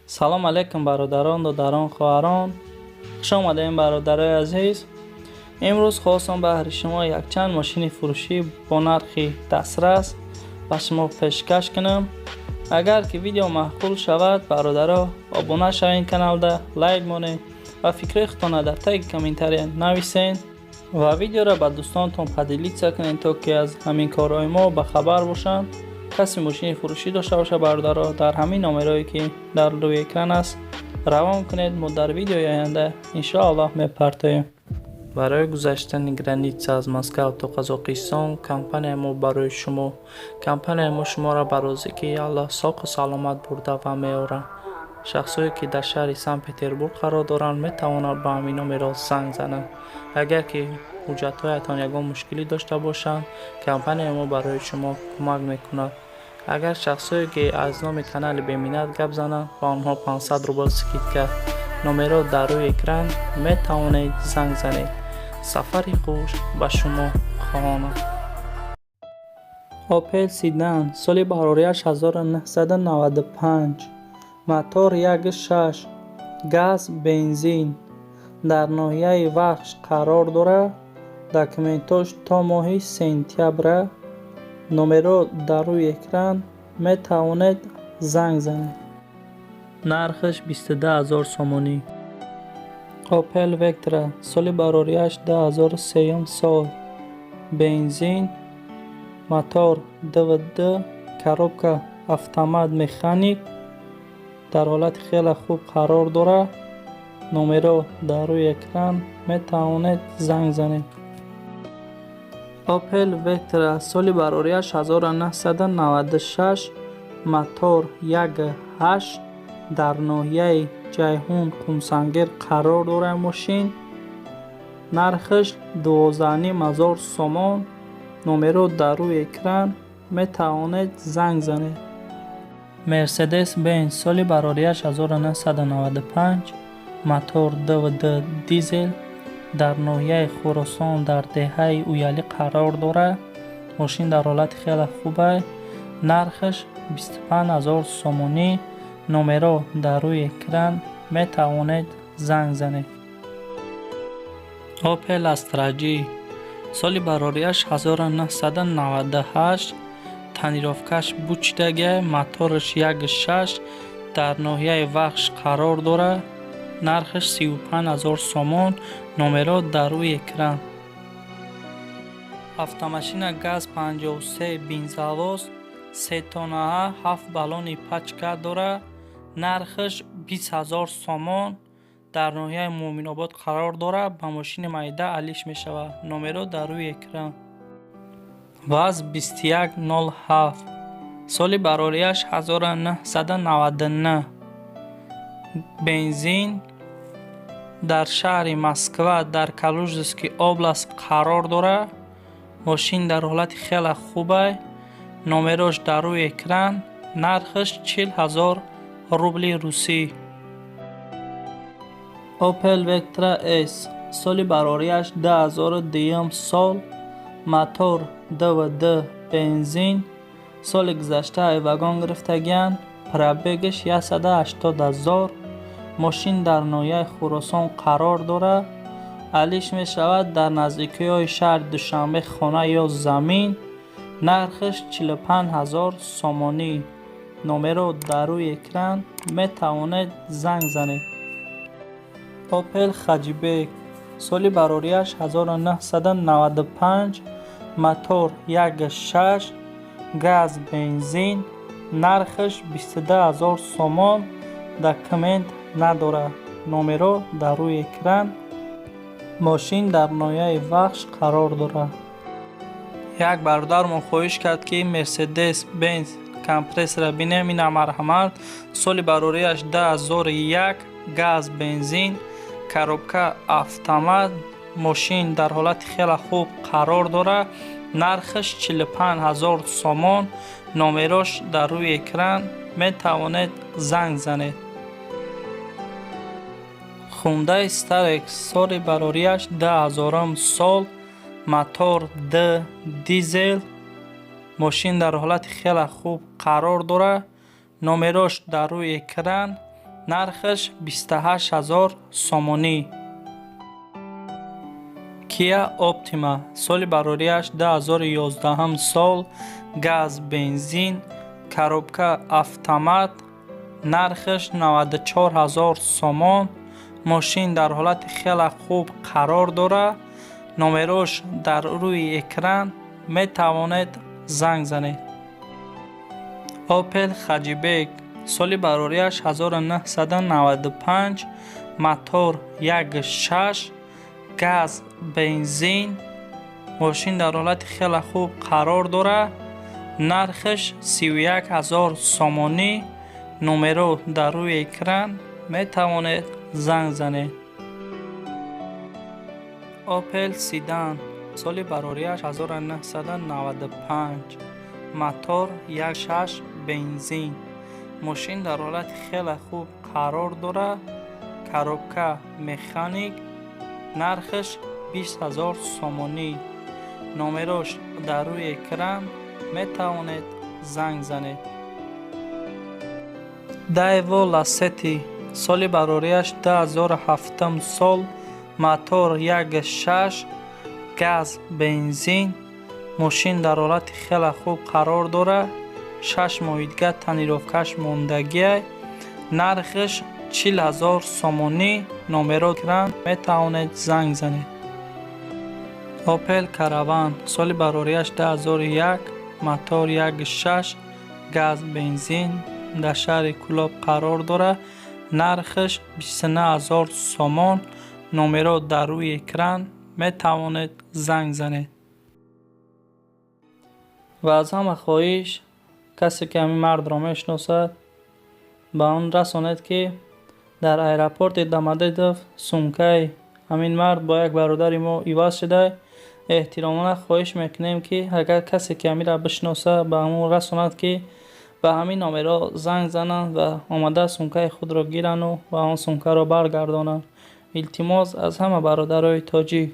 Салом алейкум, бародарон, додарон, хоҳарон! Хуш омадем, бародарои азиз. Имрӯз хостам баҳри шумо якчанд мошини фурӯшӣ бо нархи дастрас ба шумо пешкаш кунам. Агар ки видео маъқул шавад, бародаро, обуна шавед каналда, лайк монед ва фикрҳои худтонро дар таги комментария нависед ва видеоро ба дӯстонтон поделиться кунед, то ки аз ҳамин корҳои мо бахабар бошанд. Касе мошини фурӯшӣ дошта бошад, бародаро, дар ҳамин номерое, ки дар рӯи экран аст, равон кунед. Мо дар видеои оянда, иншоаллоҳ, мепартоем. Барои гузаштани граница аз Москав то Қазоқистон компанияи мо шуморо ба розигии Аллоҳ соқу саломат бурда ва меорад. Шахсое, ки дар шаҳри Санкт Петербург қарор доранд, метавонанд ба ҳамин номерҳо занг зананд. Агар ки ҳуҷҷатҳоятон ягон мушкилӣ дошта бошанд, компанияи мо барои шумо кӯмак мекунад. Агар шахсое, ки аз номи канали Беминнат гап зананд, ба онҳо 500 рубл скидка. Номерҳо дар рӯи экран, метавонед занг занед. Сафари хуш ба шумо хоҳонам. Опел Седан, соли барориаш 1995, мотор 1.6, газ, бензин, дар ноҳияи Вахш қарор дорад. Документош то моҳи сентябра. Номерҳо дар рӯи экран, метавонед занг занед. Нархаш 22 000 сомонӣ. Опел Вектра, соли барориаш 2003 сол, бензин, мотор 2.2, коробка автомат механик, дар ҳолати хеле хуб қарор дорад. Номерҳо дар рӯи экран, метавонед занг занед. Опел Вектра, соли барориаш 1996, мотор 1.8, дар ноҳияи Ҷайҳун, Қумсангир қарор дорад мошин. Нархаш 12 500 сомон. Номерҳо дар рӯи экран, метавонед занг занед. Мерседес Бенз, соли барориаш 1995, мотор 2.2 дизел, дар ноҳияи Хуросон, дар деҳаи Уялӣ қарор дорад. Мошин дар ҳолати хеле хуб аст. Нархаш 25 000 сомонӣ. Номерҳо дар рӯи экран, метавонед занг занед. Опел Астра Ҷи, соли барориаш 1998, тонировкаш бучидагиа, мотораш 1.6, дар ноҳияи Вахш қарор дорад. Нархаш 35 000 сомон. Номерҳо дар рӯи экран. Автомашина ГАЗ 53, бензовоз, сетонаҳа, ҳафт баллони пачка дорад. Нархаш 20 000 сомон. Дар ноҳияи Муъминобод қарор дорад. Ба мошини майда алиш мешавад. Номерҳо дар рӯи экран. ВАЗ 2107, соли барориаш 1999, бензин, дар шаҳри Москва, дар Калужский область қарор дорад. Мошин дар ҳолати хеле хубай. Номерҳош дар рӯи экран. Нархаш 40 000 рубли русӣ. Опел Вектра С, соли барориаш 2002 сол, мотор 2.2 бензин, соли гузашта вагон гирифтагианд, пробегаш 180 000. Мошин дар ноҳияи Хуросон қарор дорад. Алиш мешавад дар наздикиҳои шаҳри Душанбе, хона ё замин. Нархаш 45 000 сомонӣ. Номерҳо дар рӯи экран, метавонед занг занед. Опел Хэтчбек, соли барориаш 1995, мотор 1.6, газ, бензин, нархаш 22 000 сомон. Документ надорад. Номерҳо дар рӯи экран. Мошин дар ноҳияи Вахш қарор дорад. Як бародармон хоҳиш кард, ки Мерседес Бенз Компрессора бинем. Ина, марҳамат. Соли барориаш 2001, газ, бензин, коробка автомат. Мошин дар ҳолати хеле хуб қарор дорад. Нархаш 45 000 сомон. Номерош дар рӯи экран, метавонед занг занед. Хундай Старекс, соли барориаш 2000-ум сол, мотор д дизел. Мошин дар ҳолати хеле хуб қарор дорад. Номерош дар рӯи экран. Нархаш 28 000 сомонӣ. Kia Optima, соли барориаш 2011 сол, газ, бензин, коробка автомат, нархаш 94 ҳазор сомон. Мошин дар ҳолати хеле хуб қарор дорад. Номерош дар рӯи экран, метавонед занг занед. Opel Hatchback, соли барориаш 1995, мотор 1.6, газ, бензин. Мошин дар ҳолати хеле хуб қарор дорад. Нархаш 31 ҳазор сомонӣ. Номеро дар рӯи экран, метавонед занг занед. Opel Sedan, соли барориаш 1995, мотор 1.6, бензин. Мошин дар ҳолати хеле хуб қарор дорад. Коробка механик, нархаш 20 ҳазор сомонӣ. Номерош дар рӯи экран, метавонед занг занед. Daewoo Lacetti, соли барориаш 2007 сол, мотор 1.6, газ, бензин. Мошин дар ҳолати хеле хуб қарор дорад. 6 моҳи дигар тонировкаш мондагиай. Нархаш 40 ҳазор сомонӣ. Номеро экран, метавонед занг занед. Opel Caravan, соли барориаш 2001, мотор 1.6, газ, бензин, дар шаҳри Кӯлоб қарор дорад. Нархаш 29 ҳазор сомон. Номеро дар рӯи экран, метавонед занг занед. Ва аз ҳама хоҳиш, касе ки ҳамин мардро мешиносад, ба он расонед, ки дар аэропорти Домодедово сумкаи ҳамин мард бо як бародари мо иваз шуда. Эҳтиромона хоҳиш мекунем, ки агар касе ки ҳаминро бишиноса, ба ҳамон расонад, ки ба ҳамин номерҳо занг зананд ва омада сумкаи худро гирану ва он сумкаро баргардонанд. Илтимос аз ҳама бародарои тоҷик.